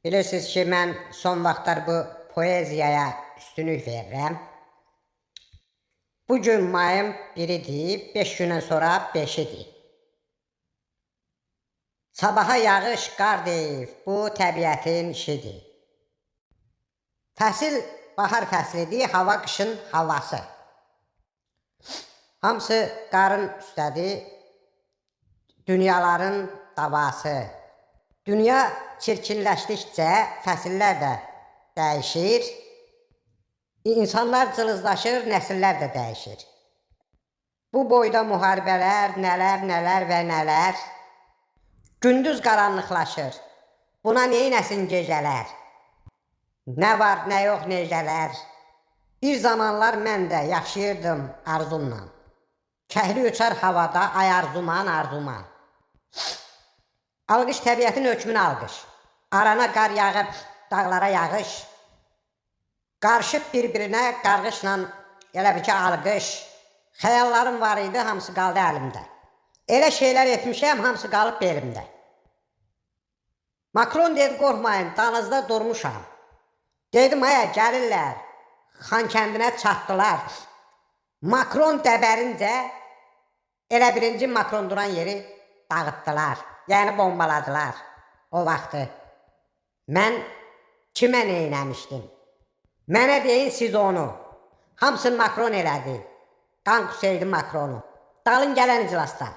Bilirsiniz ki, mən son vaxtlar bu poeziyaya üstünlük verirəm. Bu gün mayın 1-idir, 5 gündən sonra 5-idir. Sabaha yağış, qar deyib, bu təbiətin işidir. Fəsil bahar fəslidir, hava qışın havası. Hamısı qarın üstədir, dünyaların davası. Dünya çirkinləşdikcə fəsillər də dəyişir. İnsanlar cılızlaşır, nəsillər də dəyişir. Bu boyda müharibələr, nələr, nələr və nələr. Gündüz qaranlıqlaşır. Buna neynəsin gecələr? Nə var, nə yox necələr? Bir zamanlar mən də yaşayırdım arzumla. Kəhli uçar havada, ay arzuman, arzuman. Alqış təbiətin hökmünə alqış. Arana qar yağıb, dağlara yağış. Qarışıb bir-birinə qarğışla elə bil ki alqış. Xəyallarım var idi, hamısı qaldı əlimdə. Elə şeylər etmişəm, hamısı qalıb belimdə. Makron dedi, qorxmayın, danızda durmuşam. Dedim, aya gəlirlər. Xankəndinə çatdılar. Makron dəbərincə elə birinci Makron duran yeri dağıtdılar. Yəni bombaladılar o vaxtı. Mən kimə neynəmişdim? Mənə deyin siz onu. Hamısını Makron elədi. Qan qusaydı Makronu. Dalın gələn iclasda.